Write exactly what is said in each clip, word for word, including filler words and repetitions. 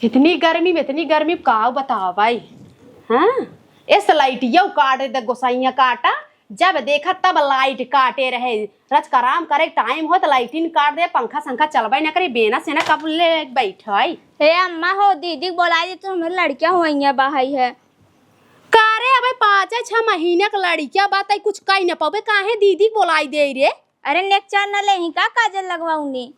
इतनी गर्मी में, इतनी गर्मी का बतावाई। हाँ, इस लाइटिया काट दे गोसाइया काटा, जब देखा तब लाइट काटे रहे। रच कराम करे टाइम हो तो लाइटिन काट दे, पंखा संखा चलबे न करे, बेना से ना कब ले बैठे। हे अम्मा हो, दीदी के बोला दे, तू हमरे लड़किया हुआ बाहर है। का रे, अबे पाँच छह महीना के लड़किया बा, तई कुछ कही न पावे, काहे दीदी के बोलाई दे रे? अरे नेक चार न लेही का काजल लगवाउनी?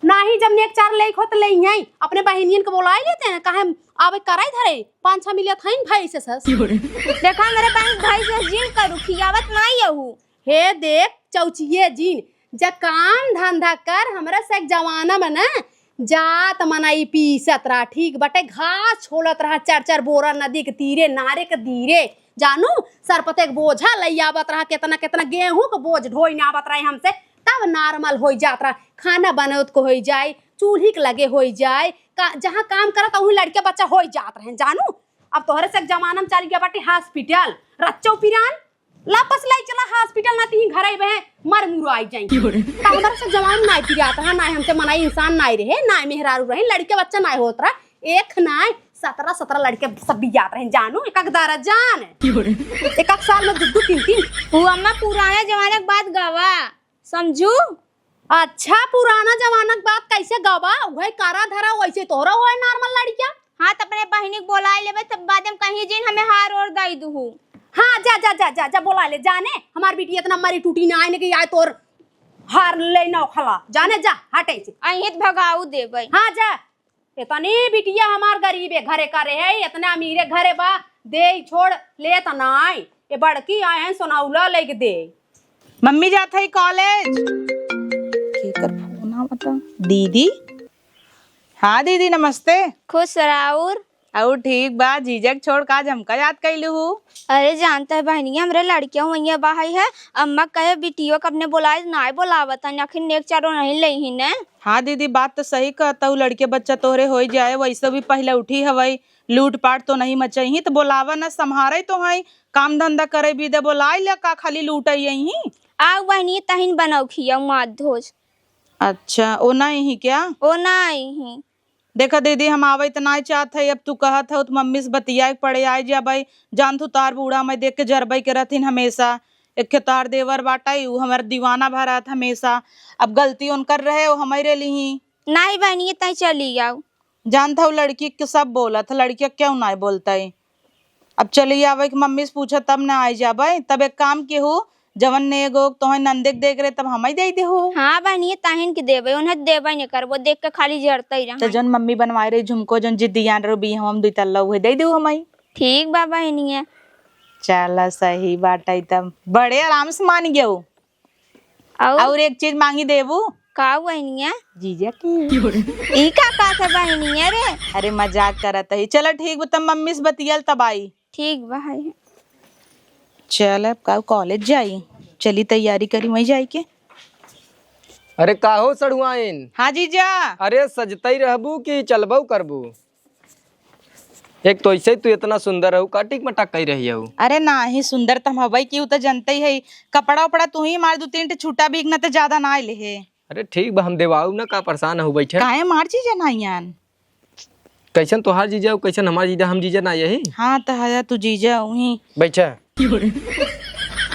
नाही, जब नेक चार लेक हो त लेही, अपने बहिनियन के बोलाई लेते हैं, काहे आवे कराई धरे, पाँच छह मिलियत हईन भाई से सस। देखा मेरे बहन भाई से जिन करू, खियावत नाही यहू। हे देख चौचिए जिन, जा काम धंधा कर, हमरा से एक जमाना में ना जात मनई पीसत रहा, ठीक बटे, घास छोलत रहा, चार चार बोरा नदी के तीरे, नारे के तीरे, जानू, सरपते के बोझा लई आवत रहा, केतना केतना गेहूं के बोझ ढोई न आवत रहे हमसे, तब normal होई जात रहा, खाना बनौत को होई जाए, चूल्ही के लगे होई जाए, का, जहाँ काम करत वहीं लड़के बच्चा होई जात रहे, जानू। अब तोहरे से एक जमाना में चल गया बाटे hospital, रच्चो पिरान, लापस लाई चला hospital, ना तिही घरे बहे मर मुरो आई जाई। त हमरा से जवान नाई पिरात रहा, नाई हमसे मनाई इंसान नाई रहे, नाई मेहरारू रहे, लड़के बच्चा नाई होत रहा, एक नाई सतरह सतरह लड़के सब बियात रहे, जानू, एक एक दर्जन, एक एक साल में दू दू तीन तीन। वो अम्मा पुराने जमाने के बात गवा, समझू? अच्छा, पुराना जमाना के बात कैसे गवा? उहे करा धरा, वैसे तोहरा होए normal लड़किया। हाँ, त अपने बहिनी के बोलाए लेबे, तब बाद में कहीं जिन हमें हार ओर दई दुहू। हाँ, जा, जा, जा, जा, जा, बोला ले, जाने, हमार बिटिया इतना मरी टूटी ना आए ने कि आए तोर हार ले ना खला, जाने, जा, हटे से। अहीं त भगाऊ देबे। हाँ, जा, इतनी बिटिया हमार गरीबे घरे का रहे, इतने अमीरे घरे बा, दे छोड़, लेत नाई, ये बड़की आए हैं, सोनौला लेके दे। मम्मी जात है college। केकर फोन आवता? दीदी। हाँ दीदी, नमस्ते। खुश रहा। और? और ठीक बा, जीजा के छोड़ का आज हमका याद कैलू हूँ? अरे जानता है बहनिया, हमरे लड़किया हुआ बाहर है, अम्मा कहे बिटियो के अपने बोलाए, नाय बोलावत है, आखिर नेक चारो नहीं ले ही ने। हाँ दीदी, बात तो सही कहता हूँ, लड़के बच्चा तोहरे होई जाए, वैसे भी पहले उठी हवई, लूट पाट तो नहीं मचई ही, तो बोलावा न, संभारे तो है, काम धंधा करे भी दे, बोलाई ले का खाली लूटई ही। आउ बहनी, तहिन बनाऊ खियाऊ मात धोज। अच्छा, ओ ना ही क्या? ओ ना ही। देखा दीदी, हम आवै त नाय चाहत है, अब तू कहत है तो मम्मी से बतियाए के पड़े, आए जाबै। जानत हूँ तार बूढ़ा मैं देख के जरबै के रहथिन हमेशा। एक खे तार देवर बाटै, उ हमर दीवाना भा रहत हमेशा। अब गलती उनकर रहे, वो हमरे लिही। नहीं बहनी, तै चली आऊ। जानत हूँ लड़की के सब बोलत है, लड़किया क्यों नाय बोलतै? अब चली आवे के मम्मी से पूछा तब न आई जाबे। तब एक काम केहू, जवन नेग ओग तोहे नंदे के देख रहे तब हमई दे देहू। हाँ बहनी, ताहिन के देबे, उन्हें देबे नहीं करबो, देख के खाली जरते ही तो रहा। जौन मम्मी बनवाए रही झुमको, जौन जिद्दियान रहो भी हम दुई तल्ला उहे दे देहू हमई। ठीक बा बहनिया। चला सही बात है, तब बड़े आराम से मान गयो। और? और एक चीज मांगी देबू? का बहनिया? जीजा की। ई का कहत है बहनिया रे? अरे मजाक करत है। चलो ठीक बा, तब मम्मी से बतियल तब आई। ठीक बा है। चल अब का college जाई, चली तैयारी करी वहीं जाई के। अरे काहो सड़ुआइन? हाँ जीजा। अरे सजतई रहबू कि चलबऊ करबू? एक तो ऐसे ही तू इतना सुंदर हऊ, का टिक मटाक कही रही हऊ? अरे नाही, सुंदर त हम हबई की, उ त जनते ही है। कपड़ा उपड़ा तू ही मार दू तीन ठे छूटा भीग न त ज्यादा ना आइले हे। अरे ठीक बा, हम देवाऊ ना, का परेशान हऊ, बैठे। काहे मार जीजा ना आन? कैसन तोहार जीजा, कैसन हमार जीजा, हम जीजा ना यही? हाँ त हया तू जीजा उही। बैठे।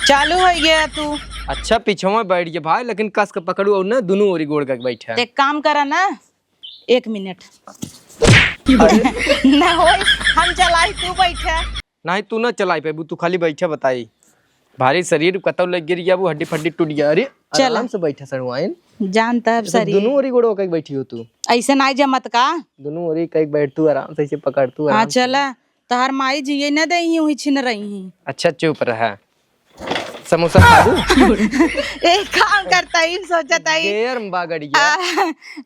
चालू हो गया तू। अच्छा पीछे में बैठ गया भाई, लेकिन कस के पकड़ू और ना दोनों ओरी गोड़ के बैठे। ते काम करा ना, एक मिनट। अरे। ना होई, हम चलाई, तू बैठा। नहीं, तू ना चलाई पेबू, तू खाली बैठा बताई। भारी शरीर कतौ लग गिर गया, वो हड्डी फड्डी टूट गया। अरे, चला। आराम से बैठा सड़ुआइन। जानता है तो शरीर। दोनों ओरी गोड़वा कहीं बैठी हो तू। ऐसे नाई जमत का? दोनों ओरी कहीं बैठ तू, आराम से ऐसे पकड़ तू, हाँ, आराम से। चला। तोहार माई जिए न देही, वही छिन रही। अच्छा, चुप रहा। समोसा खाबू? एक काम करता ही, सोचता ही। गेर में बागड़िया। आ,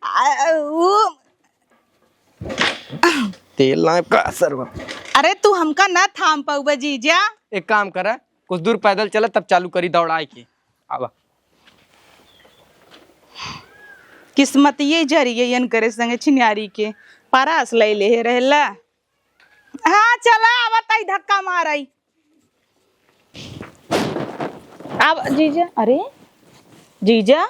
आ, वो तेल ना का सरवा। अरे, तू हमका ना थाम पउबे, जीजा। एक काम करा, कुछ दूर पैदल चला, तब चालू करी दौड़ाए के। आवा। किस्मत ये जरिए यन करे संगे छिनारी के पारास ले ले रहला। हाँ, चला, आवा ताई, धक्का मारई। अब जीजा, अरे जीजा।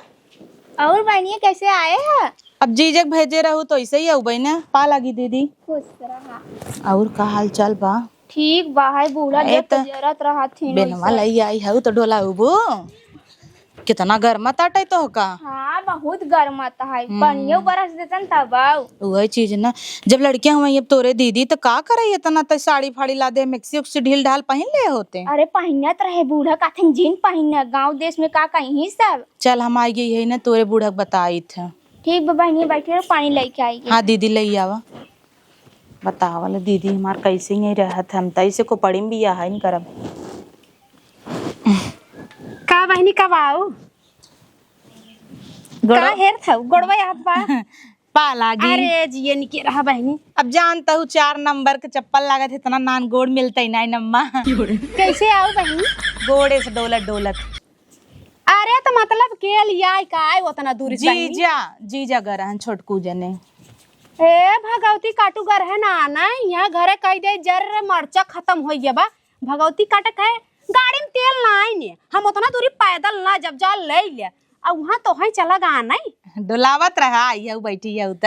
और बहनिया कैसे आए हैं? अब जीजक भेजे रहू तो ऐसे ही अउबे ना। पा लागी दीदी। खुश रहा। और का हाल चाल बा? ठीक बा, है बूढ़ा ए जब त जरत रहत ही बेनवा वैसे। लई आई हऊ तो डोला उबू। कितना गरमत आटे तो का? हाँ, बहुत गरमत है। हम्म। पानियो बरस देतन तब आऊ। वही चीज ना, जब लड़कियां हुई अब तोरे दीदी तो का करे इतना? त साड़ी फाड़ी ला दे, मैक्सी उक्सी ढील ढाल पहन ले होते। अरे पहिनत रहे बूढ़ा, काथन जीन पहिन, गाँव देश में का कहीं सब। चल हम आई गई है ना, तोरे बूढ़ा के बताई थे। ठीक बा बहिनी, बैठे रहो, पानी लेके आई। हाँ दीदी, ले आवा। बतावल दीदी हमार कैसे ही रहत, हम त ऐसे को पड़ी में बियाह ही नहीं करब। का बहिनी, कब आऊ? का गोड़वा हेर था, गोड़वा याद बा? पा लागी। अरे जिए निके रहा बहिनी। अब जानता हूँ, चार नंबर के चप्पल लागत है, इतना नान गोड़ मिलता ही नहीं नम्मा। कैसे आऊ बहिनी? गोड़े से डोलत डोलत। अरे तो मतलब के लिया का आए उतना दूरी से बहिनी? जीजा, जीजा गए रहन छोटकू जने। ए भगवती काटू गए रहन ना, यहाँ घरे कह दे जर मरचा खत्म हो गया बा। भगवती काटक है, गाड़ी में तेल ना आई ने, हम उतना दूरी पैदल ना जब जा ले ले, आ वहाँ तो है चला गा नहीं। डोलावत रहा, आई हऊ बैठी हऊ त।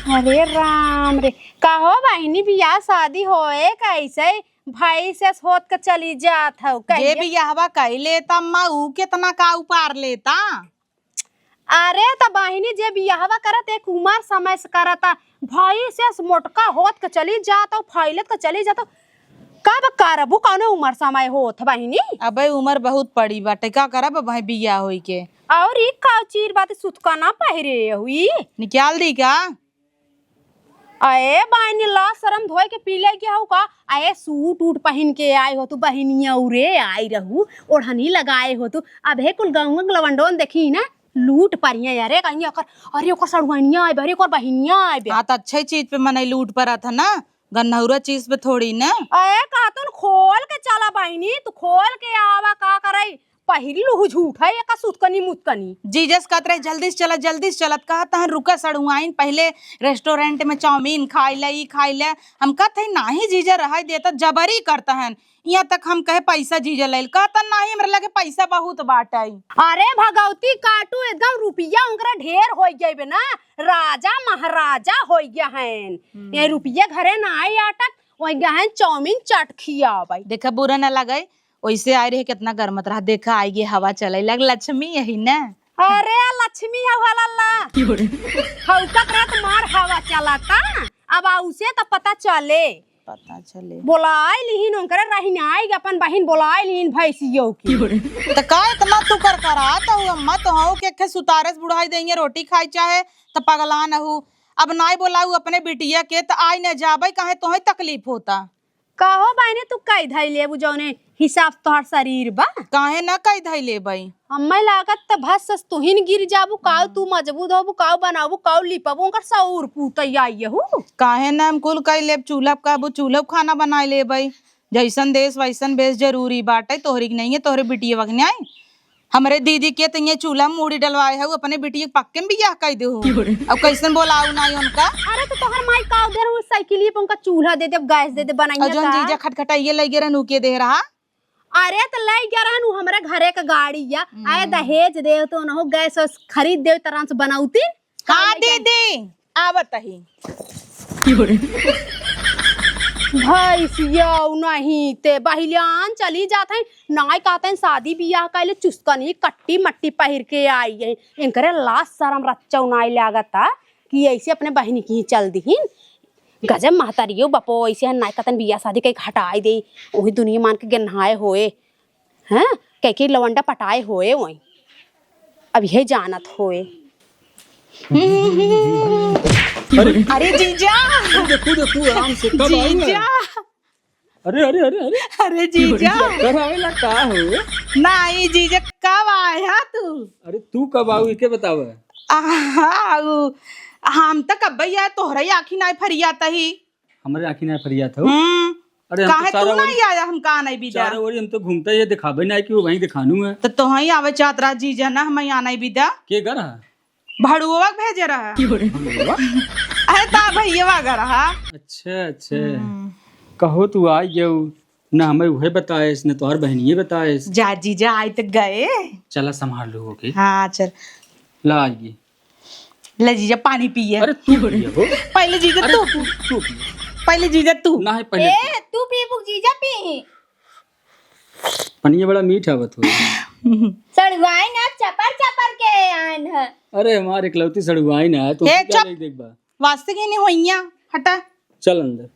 अरे राम रे, कहो बहिनी बियाह शादी होए कैसे भाई से होत के चली जात हऊ जे कहिए। बियाहवा कई लेता अम्मा, ऊ कितना का उपार लेता? अरे त बहिनी जे बियाहवा करत एक उमर समय से करता, भाई से मोटका होत के चली जात हऊ, फैलत के चली जात हऊ, कब करबू कौनो उमर समय होत बहिनी? अबे उमर बहुत पड़ी बाटे, का करब अब भाई बियाह होई के? और ई का चीर बात सुतका ना पहिरे हुई? निकाल दी का? अए बाइनी ला शरम धोए के पी ले के हऊ का? अए सूट उट पहिन के आए हो तू बहिनिया उरे आई रहू, ओढ़नी लगाए हो तू। अब हे कुल गाँव के लवंडोन देखी ना लूट परिया अरे कहीं ओकर, अरे ओकर सड़ुआनिया आए बे, अरे ओकर बहिनिया आए बे। हाँ त अच्छे चीज पे मनई लूट परत है ना, गन्नौरा चीज पे थोड़ी ना। अए कहतुन खोल के चला बहिनी, तू खोल के आवा का करे? पहिरी लुहु झूठ है, एका सुतकनी मुतकनी। जीजस कहत रहे, "जल्दी से चलत, जल्दी से चलत।" कहत हन, "रुका सड़ुआइन, पहिले रेस्टोरेंट में चाउमीन खाई ले, ई खाई ले।" हम कहत हई, "नाही जीजा, रहै देता, जबरी करत हन।" यहाँ तक हम कहे, "पैसा जीजा ले।" कहत हन, "नाही, हमरे लगे पैसा बहुत बाटै।" अरे भगवती काटू, एकदम रुपया उनकरा ढेर होइ गए बे ना, राजा महाराजा होइ गया हन। हम्म। ये रुपया घरे नाही आटत, वही गहन चाउमीन चाट खियाबै। देखा, बुरा ना लगे, वैसे आए रहे, कितना गरमत रहा। देखा, आई गे हवा चले लग, लक्ष्मी यही ना। अरे, लक्ष्मी हवा लल्ला। क्यों रे? हौकत रहा त मार हवा चलाता। अब आउसे त पता चले। पता चले। बोलाए लिहिन ओकरे रहिन, आई अपन बहिन बोलाए लिहिन भैंसियो की। क्यों रे? त का इतना तू कर करात हो? अम्मा तो हो के खे सुतारे से बुढ़ाई देंगे, रोटी खाई चाहे त पगलान हू। अब नाई बोलाऊ अपने बिटिया के त आई न जाबे, काहे तोहे तकलीफ होता? कहो बहिनी, तू कई धई लेबू जौने हिसाब से तोहार शरीर बा। काहे ना कई धई लेबई? हम्मे लागत त भस सस तुहिन गिर जाबू, काऊ तू मजबूत होबू, काऊ बनाबू, काऊ लिपबू, ओकर सौर पूतैया यहू। काहे ना हम कुल कई लेब, चूल्हा पे कहबू, चूल्हा पे खाना बनाए लेबई। जैसन देश वैसन भेष जरूरी बाटे, तोहरी के नहीं है, तोहरे बिटिया के नहीं। हमरे दीदी के त ये चूल्हा में मूड़ी डलवाए हऊ, अपने बिटिया के पक्के में बियाह कई देहू। क्यों रे? अब कैसन बोलाऊ नाई उनका? अरे तो तोहर माई का उधर वो साइकिलिए पे उनका चूल्हा दे दे, गैस दे दे, बनाइए और जौन का? जीजा खटखटाइए लगे रहन, ऊ के दे रहा? अरे तो लई गए रहन, ऊ हमरे घरे के गाड़ी या। हम्म। आए दहेज दे तो न हो, गैस वैस खरीद दे, तरह से बनौती। हाँ दीदी, आवत ही। भैंसिया नहीं ते बहिलियान चली जात है, नाय कहते हैं शादी बियाह कैले चुस्कनी कट्टी मट्टी पहिर के आई है, इनकरे लाज शरम रच्चौ नाय लागत कि ऐसे अपने बहिनी की चल दिहिन। गजब महतारियो बपो ऐसे है, नाय कहते हैं बियाह शादी कई हटाई दे, वही दुनिया मान के गेन्हाए होए। हैं? कह के लवंडा पटाए होए वहीं। अब यह जानत होए। अरे, अरे जीजा। अरे देखो, देखो, आराम से, कब आऊ है? जीजा। अरे, अरे, अरे, अरे। अरे जीजा। कब आवेला का हो? नाई जीजा, कब आया तू? अरे तू कब आऊ, इके बतावे। आऊ, हम त कब भैया तोहरा ही आँखी नाई फरियात ही। हमरे आँखी ना फरियात हो। हम्म। अरे, हम तो काहे तू चारों ओरी, नहीं आया, हम का नहीं बीजा? चारों ओरी हम तो घूमते ही दिखाबे ना कि वो वहीं दिखानू है। तो तोहई आवे चाहत रहा जीजा ना, हम यहाँ नहीं बीजा। के घर है? भड़ुआ भेजे रहा। भड़ुआ? अरे ता भैया घर रहा। अच्छा, अच्छा। हम्म। कहो तू आ गयो, ना हमें उहे बताएस, ना तोहर बहनिये बताएस। जा जीजा, आए तो गए। चला संभाल लो ओके। हाँ, चल। ला आइए। ले जीजा, पानी पिए। अरे तू पिए हो। पहले जीजा अरे तू। तू, तू पिए। पहले जीजा तू। ना है, पहले ए, तू। तू पीबू, जीजा पी। पनिया बड़ा मीठ आवत हो। सड़ुआइन अब चपर चपर के आइन है। अरे हमार इकलौती सड़ुआइन है, तो ए, क्या चुप। ले देख बा? वास्ते की नहीं होइया, हटा। चल अंदर।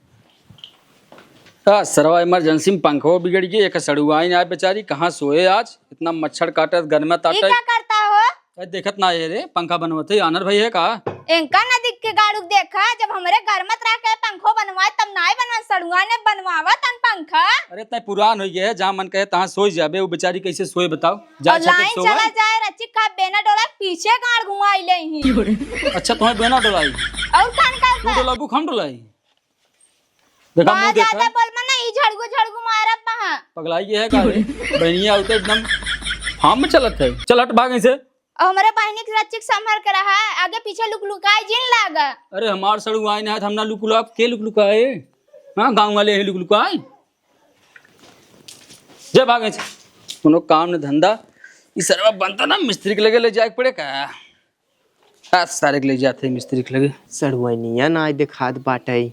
आ, सरवा emergency में पंखो बिगड़ गए, एक सड़ुआइन आए बेचारी, कहाँ सोए आज, इतना मच्छर काटत, गरमा ई ताटत। क्या करता हो? अरे देखत ना है रे, पंखा बनवत है, आनर भाई है का? इनका न दिख के गाड़ू देखा, जब हमरे घर मत रह के पंखो बनवाए, तब नाय बनवा, सड़ुआइन बनवावा तन पंखा। अरे तय पुरान हो गए है, जहाँ मन कहे तहाँ सोई जाबे, वो बेचारी कैसे सोए बताओ? जाए और छत पे लाइन सोवे? चला जाए, रचिक खा बेना डोला, पीछे गाड़ घुमाई ले ही। अच्छा, तुम्हें बेना डोलाई? और कौन तू करता? डोलाबू, हम डोलाई? देखा, मुंह बा देखा। ज्यादा बोल मत ना, ई झड़गू झड़गू मारब बहा। पगलाई ये है का रे? बहनिया आउते एकदम फार्म में चलत है। चल हट, भाग इसे। और हमरे बहनी के रचिक संभर के रहा, आगे पीछे लुकलुकाए जिन लागा। अरे हमार सड़ुआइन है, हम ना लुकलुकाब, के लुकलुकाए? हाँ, गाँव वाले ही लुकलुकाए। जे भाग इसे। कोनो काम न धंधा, ई सरवा बनता ना, मिस्त्री के लगे ले जाए के पड़े का? आ, सारे के ले जाते हैं मिस्त्री के लगे। सड़ुआइनिया नाय देखात बाटइ।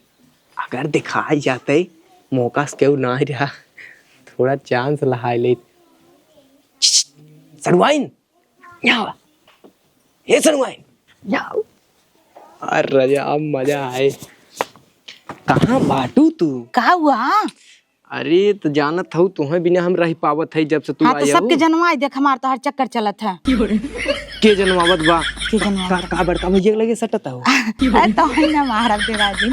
अगर देखाई जातइ, मौका से केहू नाय रहा, थोड़ा chance लहाय लेत। सड़ुआइन, यहाँ आवा। हे सड़ुआइन, यहाँ आवा। अरे राजा, अब मजा आए। कहाँ बाटू तू? का हुआ? अरे, त जानत हऊ, तुहे बिना हम रह पावत हई, जब से तू हाँ, तो आए सबके हऊ। जनवाई देख, हमार तो हर चक्कर चलत है। के जनवावत बा? के जनवावत? का, का बड़का भैया के लगे सटत हऊ? अरे, तो है ना, महाराज देवाजी,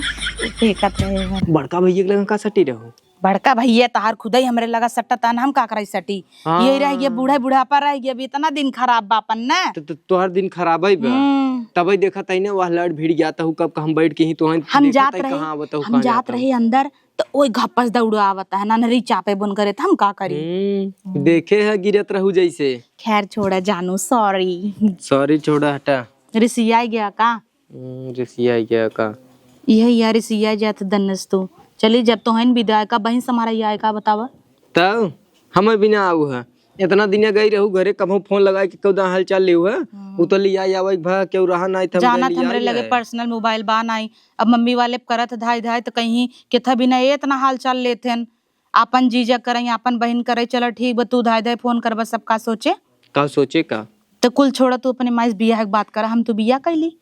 फेंकत रहे हैं। बड़का भैया के लगे का सटी रहू? बड़का भैया तहार खुदई हमरे लगा सटत है, हम का करे सटी? हाँ। यही रह गया, बूढ़ा बुढ़ापा रह गया, अभी इतना दिन खराब बा अपन ना। तो, तो तोहर दिन खराब है बा। हम्म। तबे देखत हई ना, वह लड़ भिड़ जात हऊ, कब हम बैठ के ही तो हम देखत जात हई, रहे, कहाँ आवत हऊ, हम कहाँ जात जात हऊ। रहे अंदर, तो ओई घपस दौड़ो आवत है, ननरी चापे बुन करे, त हम का करी? हम्म, देखे है गिरत रहू जैसे। खैर छोड़ा जानू, sorry। Sorry छोड़ा, हटा। रिसिया गया का? हम्म, रिसिया गया का? यही यार रिसिया जात दन्नस तू। चली जब तो हन विदाई का बहिन समारा आए का बतावा? तब हमें बिना आऊ है। इतना दिन गई रहू घरे, कभो फोन लगाए के कौदा हाल चाल लेऊ है? हम्म। उ तो लिया आवे के भा केहू रहा नाई, त हम जानत लिया हमरे लगे आए। Personal mobile बा नाई। अब मम्मी वाले करत धाई धाई त कहीं केथा बिना ए इतना हाल चाल लेथेन। आपन जीजा करई, आपन बहिन करई, चलो ठीक बा, तू धाई धाई फोन करबा, सब का सोचे? का सोचे का? त कुल छोड़ा, तू अपने माई से बियाह के बात करा, हम तो बियाह कैली।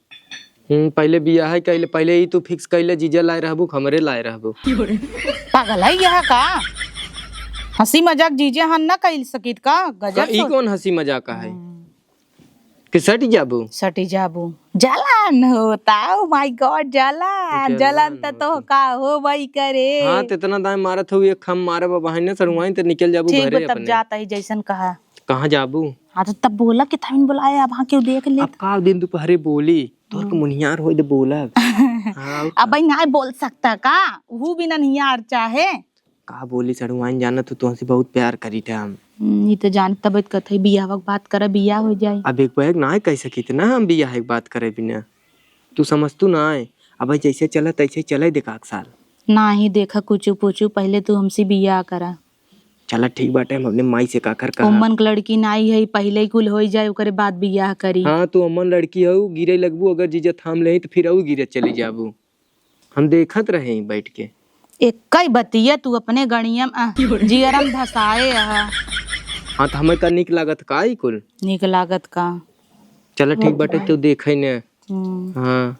हम्म, पहले बियाह कैले, पहले ई तू fix कैले जीजा लाए रहबू, हमरे लाए रहबू। पागल है यह का? हंसी मजाक जीजे हन ना कैल सकित का? गजब का, ई सोच। कौन हंसी मजाक है? हम्म। कि सटी जाबू? सटी जाबू। जलन होता, oh my God, जलन, जलन जलन त तो होता। का हो भाई करे। हाँ, त इतना दाएं मारत हो, एक हम मारब अब बहाने सड़ुआइन त निकल जाबू ठीक घरे बा, तब अपने। जाता ही जैसन कहा। कहाँ जाबू? हाँ, तो तब बोला कि थाइन बुलाए, अब हाँ क्यों देख ले? अब का दिन दोपहरे बोली, तोर के हम्म। मुनियार होई त बोलब। हाँ, और अब का? भाई नाय बोल सकता का? उहू बिना नियार चाहे। का बोली सड़ुआइन, जानत तू, तुहसे बहुत प्यार करी थे हम। हम्म, ई तो जान तब कथे बियाह के बात करे, बियाह हो जाए। अब एक बैग ना कह सकी थे ना हम बियाह के बात करे बिना। तू समझ तू ना आए, अब जैसे चला तैसे चले देखा साल। नाही देखा कुचू पुचू, पहले तू हमसे बियाह करा। चला ठीक बाटे, हम अपने माई से काकर कहा। ओमन के लड़की नाई है, पहले ही कुल होई जाए, ओकरे बाद बियाह करी। हाँ, तू अमन लड़की हऊ, गिरे लगबू, अगर जीजा थाम लेही त फिर अऊ गिरे चली जाबू। हम देखत रहे ही बैठ के। एक्कई बतिया तू अपने गणियम, आ, जियरम धसाए अहा। हाँ, त हमें का नीक लागत का ई कुल? नीक लागत का? चला ठीक बाटे, तू देखे ने। हम्म। हाँ,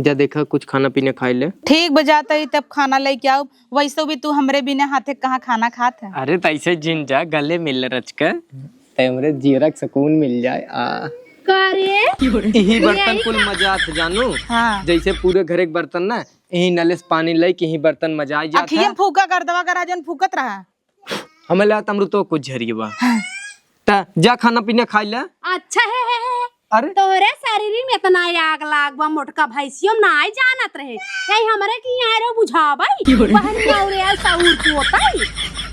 जा देखा, कुछ खाना पीना खाई ले। ठीक बा, जाता ही तब खाना लेके आऊ। वैसे भी तू हमरे बिना हाथे कहाँ खाना खात है? अरे, त ऐसे जिन जा, गले मिल रच के, त हमरे जियरा के सुकून मिल जाए। आ। का रे? यही बर्तन यही कुल का? मजात जानू। हाँ। जैसे पूरे घरे के बर्तन ना, यही नले से पानी लेके यही बर्तन मजाई जात अखियम है। फूका कर दवा करा, जौन फूकत रहा। हमें लगा तमरू तो कुछ झरिए बा। हाँ। त जा खाना पीना खाई ले। अच्छा है, है, है, है। अरे? तोहरे शरीर में इतना आग लाग बा, मोटका भैंसियो नाय जानत रहे। यही हमरे की यहाँ रे बुझाबई। बहन और यार सऊर पोतई।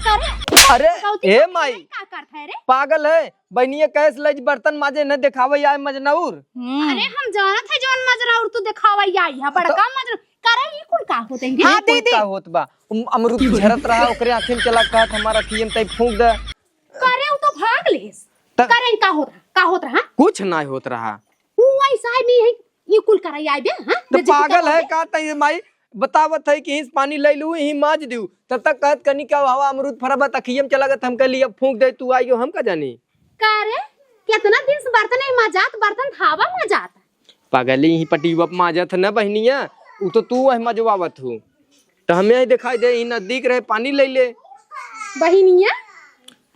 करे। अरे, कौती ए का माई। का करत है रे? पागल है? बहनिया कैसे लज बर्तन माजे न देखावे आए मजनौर। हम्म। अरे, हम जानत है जौन मजनौर तू देखावे आई है, बड़का तो मजनौर। करे, ई कुल का होत है रे? हाँ, ई कुल दीदी। का होत बा? उम, अमरूद झरत रहा, ओकरे आँखी में चला कहत, "हमार अँखिए में तई फूंक दे।" करे, उ तो भाग लेस। त- करे, ई का होत रहा? का होत रहा? कुछ नाय होत रहा। उ ऐसा है, मी है, ई कुल करई आइबे, हाँ? तो बेइज्जती पागल करई है आइबे। का तई माई? बतावत है कि हिंस पानी लई लू, ही माज दिउ। तब तक कहत कनी का हवा अमरूद फरबा तखियम चला गत, हम कहली अब फूंक दे तू आई गयो, हम का जानी। का रे? केतना दिन से बर्तन ही माजात, बर्तन हवा माजात। पागली ही पटीवा माजत न बहिनिया, उ तो तू वह मजवावत हूँ। तो हमें ही दिखाई दे, ही नजदीक रहे पानी लई ले। बहिनिया?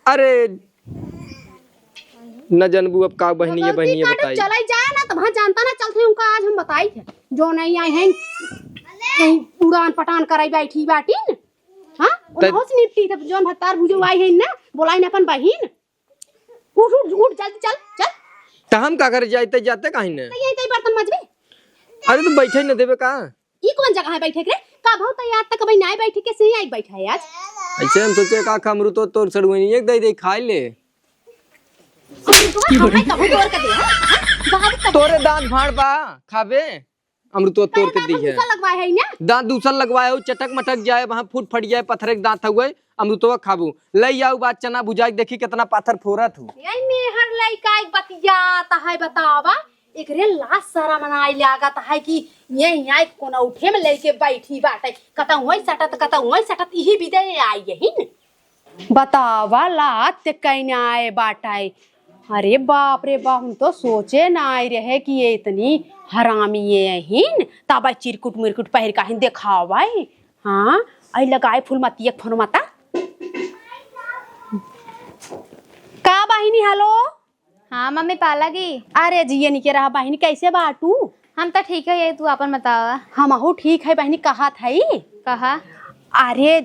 अरे, न जनबू अब का बहिनिया, गलती बहिनिया काटो, बताई। चलाई जाए ना, तो वहाँ जानता ना चलते उनका आज हम बताई थे। जो नहीं आई हैं, कहीं उड़ान पटान कराई बैठी बाटी न। हाँ? त- उनहो से निपटी, तब जौन भत्तार भुजो आई हैं ना, बोलाई ना अपन बहिन। उठ, उठ, उठ, जल्दी चल, चल। त हम का करे जाते, जाते काहे न? त यही तई बर्तन मजबे। अरे, तो बैठे न देबे का? ई कौन जगह है बैठे के रे? कबहू त आज तक भाई नाय बैठी के से आई बैठा है आज। ऐसे हम सोचे का खा अमरूद तो तोर सड़ुआइन एक दे दे खाए ले। अमरूद तो हम भाई कहूँ तोड़ के दे, हाँ? हाँ? बाबू कहूँ तोरे दांत भाड़ बा, खाबे? अमरूद तो तोड़ के दी है। दूसरा लगवाए है ना? दांत दूसरा लगवाए हो, चटक मटक जाए, वहाँ फूट फट जाए, पत्थर के दांत हुए, अमरूदवा खाबू। ले आऊ बात चना भुजाई, देखी कितना पाथर फोरत हूँ। यही मेहर लइका एक बतियात है, बतावा। एकरे लाज शरम नाई लागत है कि ये यहाँ कोनौठे में लेके बैठी बाटे, कतौ वही सटत, कतौ वही सटत, इही बिदे आई यही न। बतावा लात ते कैने आए बाटे। अरे बाप रे बाप, हम तो सोचे ना आए रहे कि ये इतनी हरामी ये अहिन। तब चिरकुट मिरकुट पहिर काहिन देखावे। हाँ, आई लगाए फूल मतिया फोन मता। का बहिनी, हेलो? हाँ मम्मी, पालागी। अरे जिए निके रहा बहिनी, कैसे बाटू? हम त ठीक है, तू आपन बतावा। हमहू ठीक है बहिनी, कहत है। कहा? अरे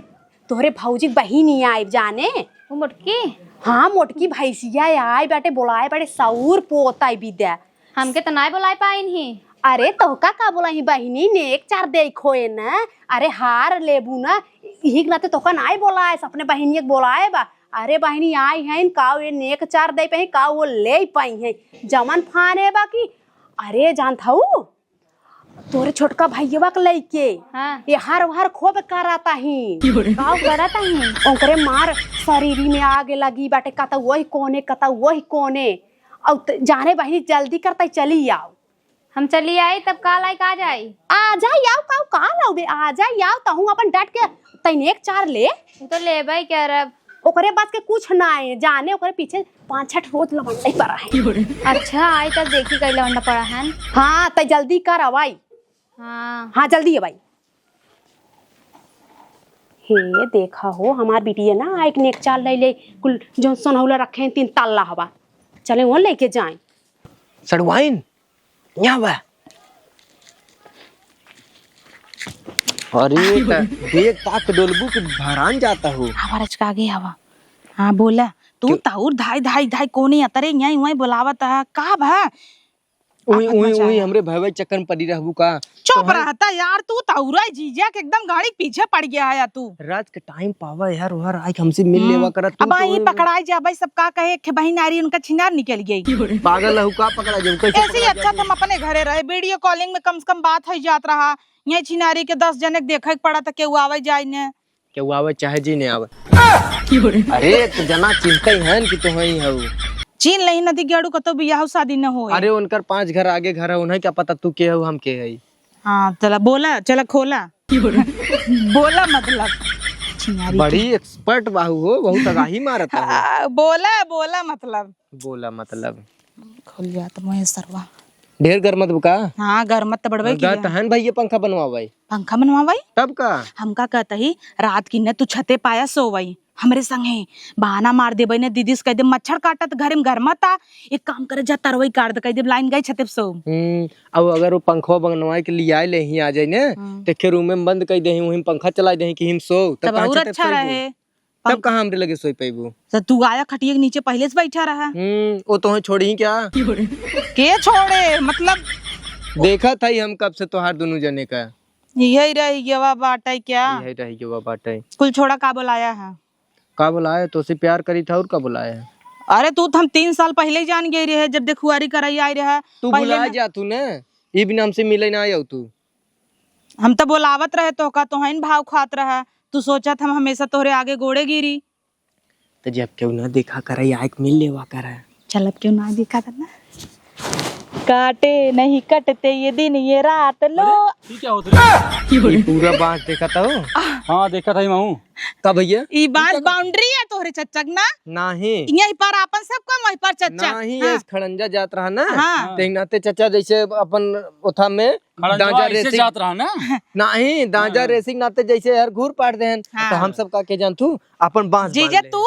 तोहरे भौजी क बहिनी आइब जाने। वो मोटकी? हाँ, मोटकी भैंसिया आइब बाटे, बोलाए बाटे सौर पोता बिद्या। हमके त नाय बोलाए पाइन ही। अरे तोहका का बोलाई बहिनी, नेक चार देखो ए न। अरे हार लेबू न, इही के नाते तोहका नाय बोलाए, अपने बहिनिया के बोलाए बा। अरे बहिनी आई हैं, काऊ ये नेक चार दे पाई, काऊ वो ले पाई हैं। जमन फाने बा की, अरे जानत हऊ, तोरे छोटका भैया के लइके हाँ। ये हार वार खूब कराता ही। काऊ कराता ही? ओकरे मार शरीरी में आगे लगी बाटे, कतौ वही कोने, कतौ वही कोने। औ त-, जाने बहिनी जल्दी करता चली आओ। हम चली आई तब काल आई का जाई? आ जाई आओ, काऊ काल आओ बे, आ जाई आओ, तहूँ अपन डट के तैने एक चार ले। उ तो लेबै करब। ओकरे बस के कुछ ना है, जाने ओकरे पीछे पाँच छठ रोज लवंडा ही पड़ा है। अच्छा, आई तब देखी कई लवंडा पड़ा है। हाँ, तै जल्दी कर अवाई। हाँ। हाँ, जल्दी अवाई। हे देखा हो, हमार बिटिया ना, एक नेक चार ले ले, कुल जौन सोनहुला रखे हैं, तीन तल्ला हवा। चले वो लेके जाएं। सड़वाइन, यहाँ बा। अरे, त देख ताक डोलबू के भरान जाता हो। हवा रचका आगे हवा। हाँ, बोला। तू क्यों? तौर धाई, धाई, धाई कोने अतरे यहाँ वहीं बोलावत है। का भा? उही, आफत उही, मचा उही है। हमरे भैया चक्कर में पड़ी रहबू का? चुप तोहरे रहता यार, तू तौरा जीजा के एकदम गाड़ी के पीछे पड़ गया है तू। रात के टाइम पावा यार, वह आके हमसे मिल हम्म। लेवा करा तू अब तो। ई पकड़ाई जाबे, सब का कहे, एक बहिन आ रही, उनका छिनार निकल गई। पागल है, का पकड़ा जाऊ, कैसे ऐसे ही पकड़ा अच्छा जाऊ? तुम अपने घरे रहे, वीडियो कॉलिंग में कम से कम बात हो जात रहा। ये छिनारी के दस जने के देखे के पड़ा था, केहू आवे जाए ने। केहू आवे चाहे जी नहीं आवे। अरे, तो जना चिंता ही है कि तो वहीं हऊ। चीन नहीं नदी गेड़ू कतो बियाह शादी न होए। अरे, उनकर पांच घर आगे घर है, उन्हें क्या पता तू के हो, हम के है। हाँ, चला बोला, चला खोला। बोला मतलब। छिनारी बड़ी के। एक्सपर्ट बाहू हो, बहुत तगाही मारत हो। आ, बोला, बोला मतलब। बोला मतलब। खुल जात मोहे सरवा। ढेर गरमत बा का? हाँ, गरमत त बढ़बे की गा है। तहन भैया पंखा बनवावे। पंखा बनवावे? तब का? हमका कहत ही, रात की न तू छते पाया सोवई, हमरे संगे बहाना मार देबे ने, दीदी से कह दे मच्छर काटत घरे में गरमत आ, एक काम करे जा तरवई काट दे, कह दे लाइन गई छते पे सो। हम्म, अब अगर वो पंखवा बनवाए के लिए आए ले ही आ जाए ने, हम्म। ते के रूम में बंद कर दे ही, वहीं पंखा चला दे ही कि हम सो, तब तब कहाँ और छते पे अच्छा सोइबू? रहे। तब कहाँ हमरे लगे सोई पैबू? तो तू आया खटिया के नीचे पहले से बैठा रहा। हम्म, वो तोहे छोड़ी क्या? के छोड़े? मतलब देखा था ही हम कब से तोहार दोनों जने का। यही रह गया बाटे क्या? यही रह गया बाटे। कुल छोड़ा का बुलाया है? का बुलाया? तोसे प्यार करी था और का बुलाया है? अरे तू तो हम तीन साल पहले ही जान गए रहे, जब देखुआरी कराई आए रहे। तू पहले भुला ना जा तू ने, ई बिना हमसे मिले ना आयो तू। हम तो बोलावत रहे तोहका, तोहइन भाव खात रहा। तू सोचत हम हमेशा तोहरे आगे गोड़े गिरी। तो जब केहू ना देखा करे, आइक मिल लेवा करे। चल, अब केहू ना देखा था ना। काटे नहीं कटते ये दिन ये रात लो। अरे, ये क्या होत रही? ये पूरा बांस देखत हो? हाँ, देखत है महू। का भैया? ई बांस बाउंड्री है तोहरे चच्चा के ना? नहीं। यही पर आपन सब काम वही पर चच्चा। नहीं, हाँ। ये खड़ंजा जात रहा ना। हाँ। ते नाते चच्चा जैसे अपन ओथा में खड़ंजवा डांजा ऐसे रेसिंग जात रहा ना? नहीं, डांजा हाँ। रेसिंग नाते जैसे यार घूर पाट देहन। हाँ। तो हम सब का के जानतू अपन बांस जीजा बांध ले। तू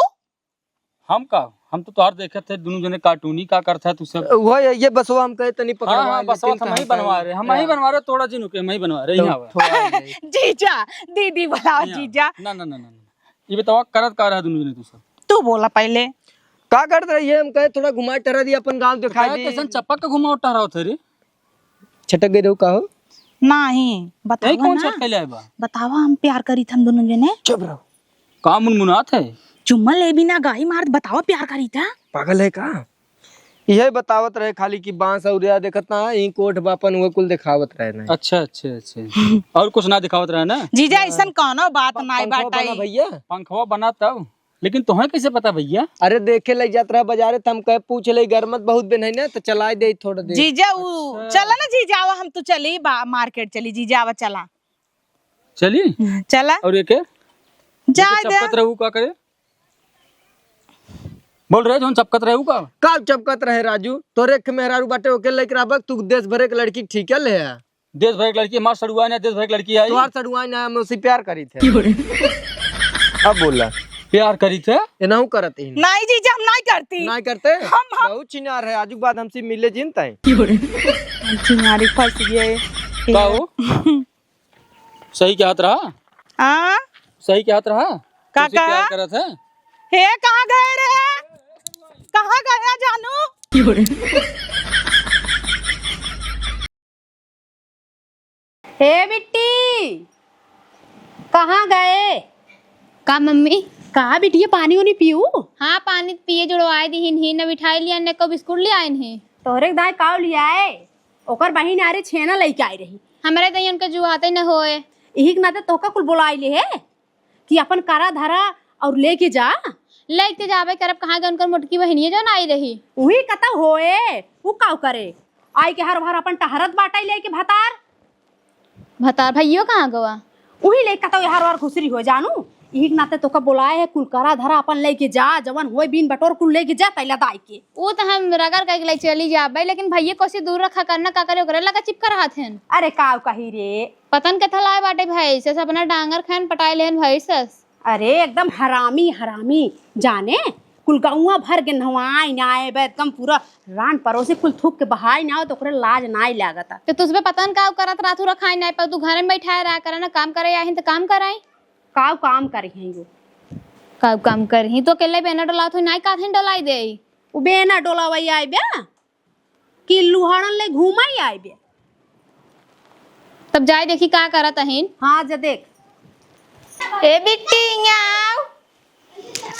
हम का? हम तो तोहार देखत है, दुनू जने कार्टूनी का करत है तू सब। वो ये, ये बसवा हम कहे तनी हाँ, पकड़वा हाँ, लेकिन बसवा हम कहाँ ही बनवा रहे, हम ही हाँ। बनवा रहे, तोड़ा जिन के हम ही बनवा रहे, तो यहाँ आवा। थोड़ा नहीं। जीजा, दीदी बुलाओ, यहाँ जीजा। आवा। ना, ना, ना, ना, ना। ये बतावा, करत का रहा दुनू जने तू सब? तू बोला पहले। का करत रही है? हम कहे थोड़ा घुमा टहरा दी, अपन गाँव दिखाई काहे दी। कैसन चपक के घुमाओ टहराओ थे रे? छटक गए रहो का हो? नहीं, बतावा यही कौन ना। छटक ले आए बा? बतावा, हम प्यार करी थे हम दुनू जने। चुप रहो। का मुनमुनात है? चुम्मा ले बिना गाही मारत, बतावा प्यार करी था। पागल है का? यही बतावत रहे खाली कि बांस और या देखत ना, ई कोठ बापन वो कुल दिखावत रहे ना। अच्छा, अच्छा, अच्छा। और कुछ ना दिखावत रहे ना? जीजा, ऐसन कौनो बात प-, नाई पंखवा बाटई। बना भैया। पंखवा बना तब। लेकिन तोहे कैसे पता भैया? अरे देखे लई जात रहा बाजारे, त हम कहे पूछ लई, गरमत बहुत बेन्हई ना, त चलाए दे थोड़ा देर। जीजा, उ अच्छा। चला ना जीजा, आवा हम तो चली बा, मार्केट चली जीजा, आवा चला। चली? चला। और ये के? जाए दे। चपकत रहू का करे? बोल रहे जौन चपकत रहू का? का चपकत रहे राजू? तोरे एक मेहरारू बाटे ओके लइके रहबक, तू देश भरे के लड़की ठीक है ले आ। देश भर के लड़की हमार सड़ुआ ना, देश भर के लड़की आई। तोहार सड़ुआ ना, हम उसी प्यार करी थे। अब बोला। प्यार करी थे? एनहू करत ही। नहीं जीजा, हम नहीं करती। नहीं करते? हम, हम बहुत छिनार है, आजू के बाद हमसे मिले जिन ताई। हम छिनारी फंस गए। का हो? सही कहत रहा? हाँ? सही कहत रहा? का, तुमसे का? प्यार करत है? हे, कहाँ गए रे? कहाँ गया जानू? हे बिट्टी, कहाँ गए? का मम्मी? का बिटिया, पानी उनी पीऊ? हाँ, पानी त पिए जुड़वाए दिहिन ही, न मिठाई लिया, न को बिस्कुट ले आइन ही। तोहरे के दाई काव लियाए? ओकर बहिन आरे छेना लइके आई रही। हमरे दहियन के जुआते न होए। इही के नाते तोहका कुल बोलाई ले हे कि अपन करा धरा और लेके जा। लेके जाबे करब, कहाँ के उनकर मोटकी बहिनिया जौन आई रही। उही कतौ होए, उ काव करे? आई के हर भर अपन टहरत बाटै लेके भतार। भतार भइयो कहाँ गवा? उही ले कतौ हर भर घुसरी हो जानू। इही के नाते तोका बोलाए है, कुल करा धरा अपन लेके जा, जवन होए बीन बटोर कुल लेके जा तैला दाई के। उ त हम रगड़ के ले चली जाबे, लेकिन भइये कोसी दूर रखा करना का करे, ओकरे लगा चिपका रहत हन। अरे काव कही रे? पतन के थलाए बाटे भैंस, अपना डांगर खान पटाए लेहन भैंस। अरे एकदम हरामी, हरामी जाने, कुल गौवा भर के नहवाई ना आए बे, एकदम पूरा रान परोसे कुल थूक के बहाई ना हो, तो ओकरे लाज नाई लागता। तो तुझे पता न काव करत रात हो रखा ना, पर तू घर में बैठाए रहा करा ना, काम करे आहिन तो काम कराई। काव काम करी हैं यो? काव काम करी हैं? तो अकेले बेना डोलात हो, नाई काथिन डोलाई दे। उ बेना डोलावई आई बे कि लुहाड़न ले घूमाई आई बे। तब जाए देखी का करत अहिन। हाँ, जा देख। ए बिट्टी, यहाँ आव।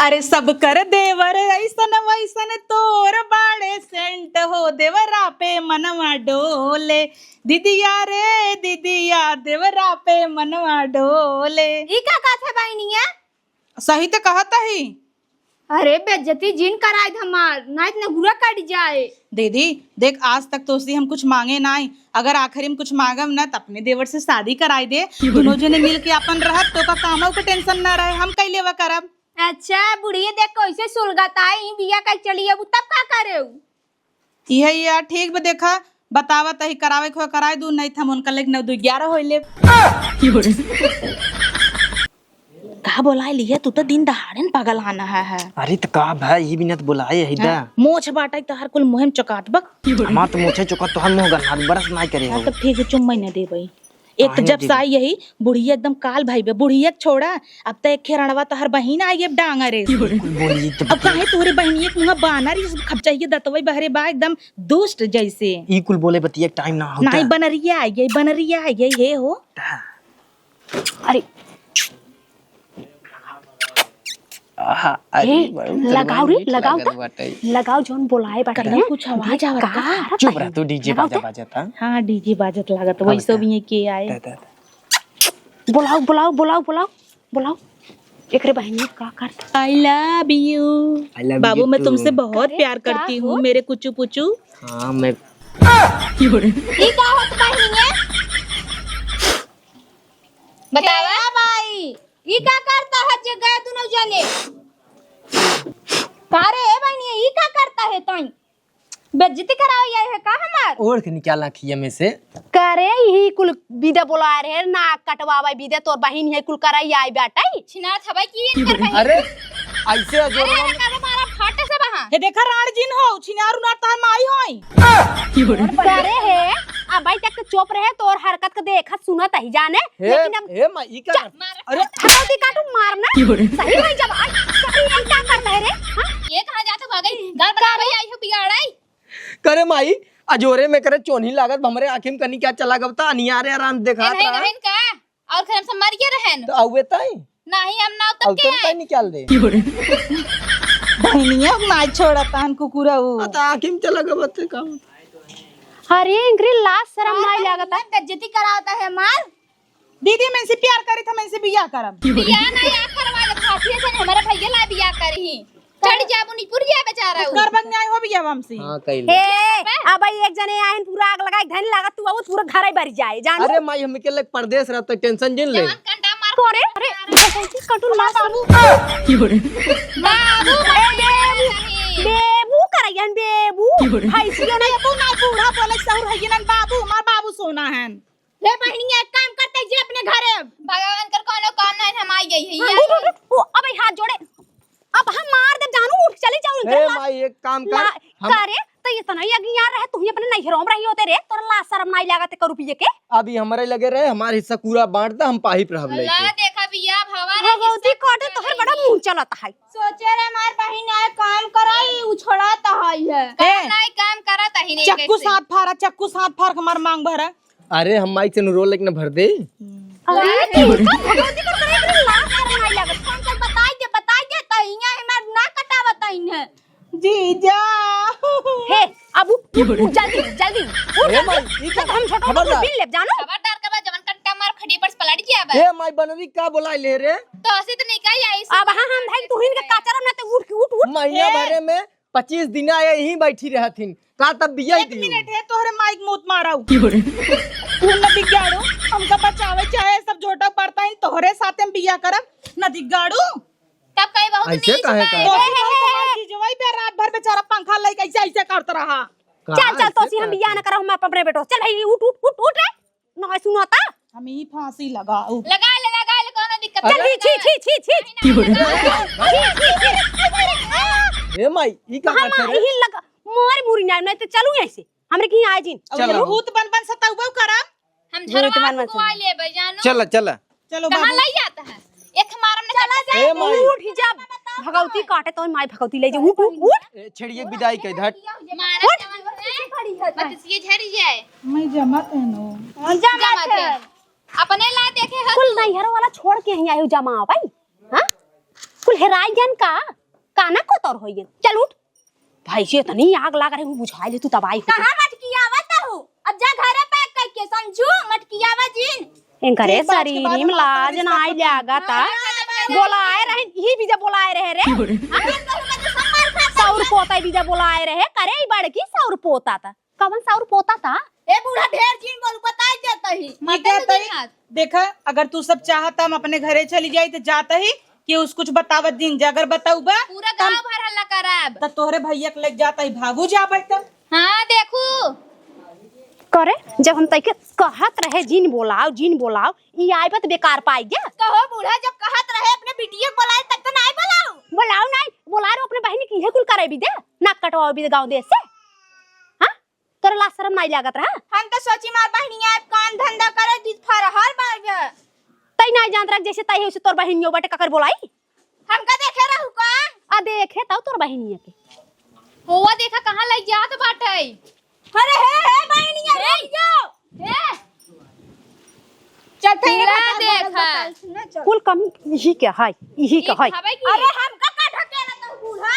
अरे सब कर देवर ऐसन वैसन, तोर बाड़े सेंट हो, देवरा पे मनवा डोले। दीदिया रे दीदिया, देवरा पे मनवा डोले। ई का कहत है बहिनिया? सही त कहत ही। अरे बेइज्जती जिन कराई दे हमार, नाहीं त नगुरा कट जाए। दीदी देख, आज तक तोसे हम कुछ मांगे नाई, अगर आखिरी में कुछ मांगब ना त अपने देवर से शादी कराई दे, दुनो जने मिल के अपन रहब, तोका कामो के टेंशन ना रहे, हम कई लेवा करब। अच्छा बुढ़िया देख कैसे सुलगत आई, बिया कई चली अब तब का करे? इहे यार, ठीक बा, देखा, बतावा तही, करावे के हो कराए दू, नहीं त हम उनका लेके नौ दू ग्यारह होई लेब। का बोलाए लिया तू, तो दिन दहाड़न पागल आना है, है। अरे त का भाई, ये भी न त बोलाए है दा। हाँ, मोछ बाटा तो हर कुल मुहिम चुकात बक। हमार तो मोछे चुकात, तोहर मुंह गन्ना बरस नाई करे हाँ, हो। तब ठीक है, चुम्मा ही न दे भाई। एक तो काहे जब ना से आई यही बुढ़िया एकदम काल भाई बे, बुढ़िया के छोड़ा, अब तो एक खेरणवा तोहर बहिन आई, अब डांगर है। कुल बोली तो अब काहे तोहरे बहिनिया के मुंह बानर, ये सब खप चाहिए, दतवई बहरे बा एकदम दुष्ट जैसे। ई कुल बोले बतिया टाइम ना होता। नाई बनरिया आई गई, बनरिया आई गई, हे हो। ता। अरे। आहा, अरे ए, भाई, लगाओ रे, रोमांटिक लगाओ लागत ता। बाटे। लगाओ जौन बोलाए बाटे करे हैं। कुछ आवाज आवत का? का? चुप रह तू, डीजे लगाओ बाजा तो। बाजत, हाँ? हाँ, डीजे बाजत लागत, हाँ, वही सब बता। ये के आए। ता, ता, ता। बोलाओ, बोलाओ, बोलाओ, बोलाओ, बोलाओ। एकरे बहिनी का करत? I love you। I love बाबू, you मैं too। तुमसे बहुत अरे, प्यार का करती हूँ, हो? मेरे कुचू पुचू। हाँ, मैं ई का होत बहिनिया? बतावा। ए भाई, ई का करता है जे गए दुनो जने? का रे, ए बहिनिया, ई का करता है तई? बेइज्जती करावे आई है का हमार? ओढ़ के निकाला खिया में से। का रे, इही कुल बिदा बोलाए रहे, नाक कटवावे बिदा, तोर बहिन है कुल कराई आई बाटई। छिनार थबाई की इनकर बहिन। अरे, ऐसे अरे, अजोरवन अरे, का मारा फाटे से बहा। हे देखा राण जिन हो, छिनार उनार तार माई होई। का रे हे, अबई तक चुप रहे, तोर हरकत के देखत सुनत ही जाने, हे, लेकिन अब हे माई, ई का चा-, कर-, मार। अरे। हथौड़ी काटू मार ना। सही में जब आज, सही में का करता है रे? हाँ? ये कहाँ जात हो भागई? घर बनावे आई हो बिगाड़ई। करे माई, अजोरे में करे चोन्ही लागत, हमरे आँखी में कनी क्या चला गवता, अनियारे आराम देखात ए, नहीं, रहा। नहीं का? और फिर हम सब मर गए रहन। तो आउए ताई? नहीं, हम ना तब अब के तुम आए। ताई निकाल दे। बहनिया माई छोड़ा तान कुकुरा ऊ। आ, तो आँखी में चला गवत है काम। अरे, इनकरी लाज शरम नहीं लागता। बेइज्जती करावता है मार। दीदी, मैं इनसे प्यार करी था, मैं इनसे बियाह करब। बियाह ना यार करवा ले, फांसी से हमारे भैया ला बियाह करी। चढ़ जाबू, निपुर जाए बेचारा उ। करबक न्याय हो बियाह हमसे। हाँ, कइले। हे, अबई एक जने आइन पूरा आग लगाई, धन लागत तू, अब पूरा घर ही भर जाए, जानू। अरे माई, हम के लग परदेस रहता, tension जिन ले। जवान कंडा मार अरे, अरे, कटू ना बाबू। बाबू, ए, बेबू, बेबू करैयन, बेबू। भैंसियो ना, बेबू ना, बूढ़ा बोले सहूर है ना, बाबू, हमार बाबू सोना है। रे बहिनिया, एक काम करते जे अपने घरे। भगवान कर कोनो काम नहीं, हम आई गई है, हाँ, यहाँ। उठ, उठ, उठ। ओ, अबे हाथ जोड़े। अब हम मार देब जानू, उठ चली जाऊ ए घर ला। माई, एक काम कर, ला, हम का रे? तो ये तो नहीं अगियार रहे, तू ही अपने नैहरों में रही होते रे, तोरा लाज शरम नहीं लागत है करू पिए के? अभी हमरे लगे रहे, हमार हिस्सा पूरा बांट दे, हम पाहिप रहब ला लेके। देखा बिया भवा हाँ, रहे, भौजी हिस्सा कोटे पूरा तोहर बड़ा नहीं। मुंह चलत है। सोचे रे हमार बहिन आए काम कराई, उछड़त है। काम ए, नहीं, काम करत है नहीं चक्कू कैसे? साथ फारा, चक्कू साथ फार के हमार मांग भरा। अरे, हम माइक से नु रोल एक न भर दे। अरे, वाह। तू तो भगवती को करे, करे लाज शरम नहीं लागत। कौन सा बताई दे, बताई दे, तो हियाँ हमार ना कटावत इन्हें। जीजा। हे, अब उठ, उठ, उठ, जल्दी, जल्दी, उठ ए जल्दी। माई, ई का? तो हम छोटा खबरदार। बिल लेब, जानो? खबरदार, कबा जवन कट्टा मार खड़ी पर से पलट गया बा। ए माई, बनरी का बोलाई ले रे? तो ऐसे तो नहीं कही आई, अब हाँ, हम भाई, तू ही इनके काचरम ना, तो उठ, उठ, उठ। महीना ए। भरे में पच्चीस दिन आए यहीं बैठी रहथिन, का तब बियाह एक दियो? मिनट है, तोहरे माइक मूत माराऊ। क्यों रे? तू न दिगाड़ू, हमका बचावे चाहे सब झोटा पड़ता है, तोहरे साथे हम बियाह करब, न दिगाड़ू। तब कई बहुत ऐसे नीच काहे बात। का? तोहरे साथे हमार जीजवा ही बे रात भर बेचारा पंखा लई कैसे ऐसे करत रहा। का चल, चल, ऐसे तोसी हम का बियाह न करब, हम अपने बेटो। चल भाई, उठ, उठ, उठ, उठ रे। ना सुनाता? हम ही फांसी लगाऊ। लगा ले, लगा ले, कोनो दिक्कत अरे। नहीं। छी, छी, छी, छी, छी। ए माई, ई का मामा, करत है रे? इही लगा, मार मुरी ना, नहीं तो चलू ऐसे। हमरे की आए जिन। अब चलो। भूत बन बन सताउबो करब। हम भूत झरवा बन बन को सताउ। ले बे जानू। चला, चला। चलो कहाँ बाबू। लई जाता है? एक मारम ने चला चला जा, ए माई। उठ जा। भगवती काटे तो माई भगवती ले जा। उठ, उठ, उठ। ए, छेड़िए विदाई कह धट। मारा उठ। जवान है। बस ये झरी जाए। मैं जमत है नो। हम जमत जमत है। है। अपने ला देखे है कुल तू। नैहर वाला छोड़ के ही आयो जमा भाई। हाँ? कुल हेराई गन का? काना कोतर होई गन। चल उठ। भाई से इतनी आग लाग रही, वो बुझाई ले तू तबाही हो। कहाँ मटकियावा तहु? अब जा घरे पैक करके समझू, मटकियावा जिन। इनकरे ठीक बात के शरीर बारे में में बात लाज करी, ना आई सब लागत। हाँ, बोलाए रहे, यही बीजा बोलाए रहे रे। हाँ? सौर पोता बीजा बोलाए रहे, करे ई बड़की सौर पोता था। कवन सौर पोता था? ए बूढ़ा ढेर जिन बोल, बताई देता ही। ई मत कहता ही, दिन हाथ। देखा, अगर तू सब चाहत हम अपने घरे चली जाई तो जाता ही, केहू से कुछ बतावत जिन, जे अगर बतउबा, पूरा तब गाँव भर हल्ला करब। त तोहरे भैया के लेके जाता ही, भागू जाबे त। हाँ, देखू। करे, जब हम तइके कहत रहे, "जिन बोलाओ, जिन बोलाओ," ई आइबा त बेकार पाई गया। कहो बूढ़ा, जब कहत रहे अपने बिटिया के बोलाए, तब तो नाई बोलाओ। बोलाओ नाई, बोलाए रहो अपने बहिनी की, इहे कुल करे भी दे, नाक कटवाओ भी दे गाँव देश से। हाँ? तोरा लाज शरम नाई लागत रहा? हम तो सोची मार बहिनिया अब काम धंधा करे, दूध फरहर बावे। तई नाई जानत रहा, जैसे तई है, उसे तोर बहिनियो बाटे, ककर बोलाई? हमका देखे रहू का? आ देखे तब तोर बहिनिया के। होवा देखा कहाँ लई जात बाटे। अरे हे, हे बहिनिया, हे। रुक जाओ। हे। चल, फिर ला बता, देखा। बता, सुन ना, चल। कुल कमी यही के है, यही के है। अरे हमका का ढकेला तू बूढ़ा?